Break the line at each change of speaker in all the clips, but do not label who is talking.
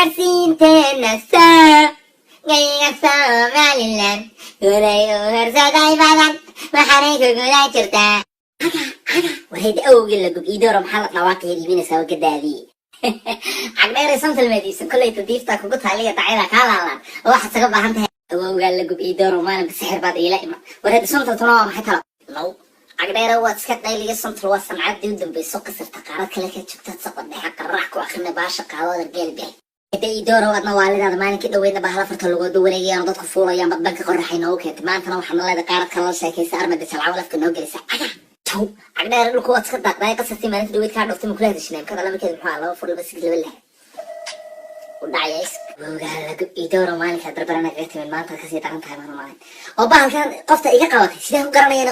Isgaarsiinteena soo gayga Somaliland guray u horsaday badan, waxaanay ku guda jirtaa. Warhayda awowgii la gub, iidooro, maxaa la dhawaaqaya iibinaysaa? Waa gadaadii cagdheeray santalmeediisan kollayta diiftaa kugu taaliya dacyada kaa laalaan oo waxaad saga baahan tahay. Awowgaa la gub, iidooro, maalinba sixir baad iila iman. Warhayda, santaltuna waa maxay talo? Now cagdheere, waad iska qayliya. Santal waa sancadii u dambayso qasarta qaarad kale ka joogtaad saqo dhexe qararax ku akhrina, baasha qaadooda geel bixi. Hada iidooro, adna waalidaada maalinkii dhoweydna bahla farta lugooda wareegayaan oo dadku fuulayaan badbanka qoraxay noogu keentay. Maantana waxaad naleedahay qaarad kale la sheekaysa, armada jalcawl afka noo gelisa caga jaw. Cagdheere, dhulku waad iska daaqdaay. Qasartii maalinta dhaweyd kaa dhooftay ma kula hadashinay? Imkada lamarkeeda muxuu ahaa? 2 4 2 6 2 6 u dhacaya is awowgaa lagu iidooro. Maalinkaad barbarana kaga timid, maanta kasii daran tahay maan maalin oo bahalkan qofta iga qabatay sideen ku garanayana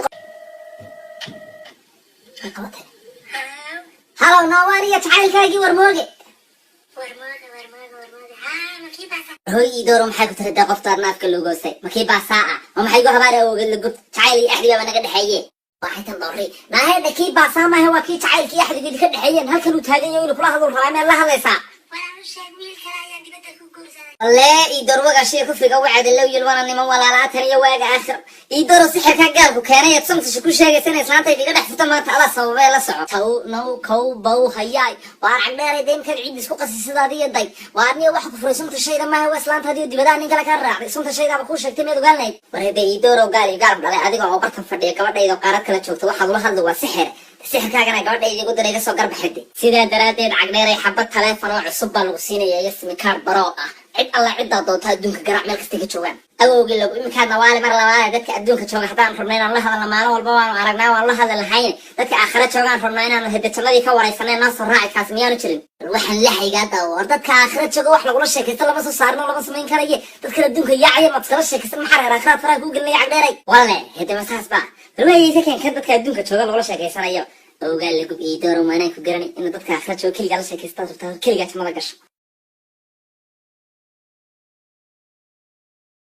iga qabatay. Halow, noowaaniya jacaylkaagii warmooge.
Warmooga, warmooga, warmooga, haa, makii baasa.
Hoy iidooro, maxay ku tiridaa qoftaadna afka lugoostay? Makii baasaa ah oo maxay gu habaar? Awowgeed la gub, jacayl iyo axdigaaba naga dhexeeye. Waxay tan dhowri naahedha kii baasaa maaha, waa kii jacaylkii axdigeedi ka dhexeeyeen. Halkan uu taagan yahay inuu kula hadlu rabaa, meel la hadlaysaa.
Walaal, u sheeg wiil kale ayaan dibadda ku guursaday.
Lee iidoor, wagashiya kufriga wacada low yilwana niman walaalaatan iyo waaga aakhir. Iidooro, sixirkaa gaalku keenay eed samtasha ku sheegaysa inay islaantayda iga dhex furto maanta adaa sababee, la soco. Taw now kow bow hayaay, waar cagdheeray, deynkaad ciid isku qasi sidaadiyo day. Waar niyo, waxa ku furay sunta shayda maaha, waa islaantaadiyo dibadaha nin kale kaa raacday. Sunta shaydaaba kuu sheegtay, miyaad ogaan lahayd? War hede iidooro, gaal iyo gaal dhalay, adiga oo bartan fadhiya, gabadhayda qaarad kala joogta waxaad ula hadli waa sixir. Sixirkaagana gabadhayda igu dara, iga soo garbaxide. Sidaa daraaddeed, cagdheeray, xabad taleefon oo cusub baa lagu siinaya iyo simikaar baroo ah. Cid alla ciddaa doonta adduunka garaac, meel kasta ka joogaan. Awowgii lagu iminkaadna waali mar labaad. Dadka adduunka jooga haddaan rabno inaan la hadalno, maalin walba waanu aragnaa, waan la hadli lahayn. Dadka aakhira joogaan rabnaa inaanu hede jannadii ka waraysanay, noo soo raaci kaas miyaanu jirin? Bal waxaan laxaygaa daawo. War dadka aakhira jooga wax lagula sheekaysto lama soo saarino, lama samayn karaye. Dadkan adduunka yaacaya maad iskala sheekaysan? Maxaa reer aakhiraad faraha kuu gelinaya, cagdheeray? Walle hede masaas ba bal waayeysa keen kan dadka adduunka jooga lagula sheekaysanayo. Awgaa lagub, iidooro, maanaan ku garanay inuu dadka aakhira jooga keligaa la sheekaystaad rabtaa, keligaa jannada gasho.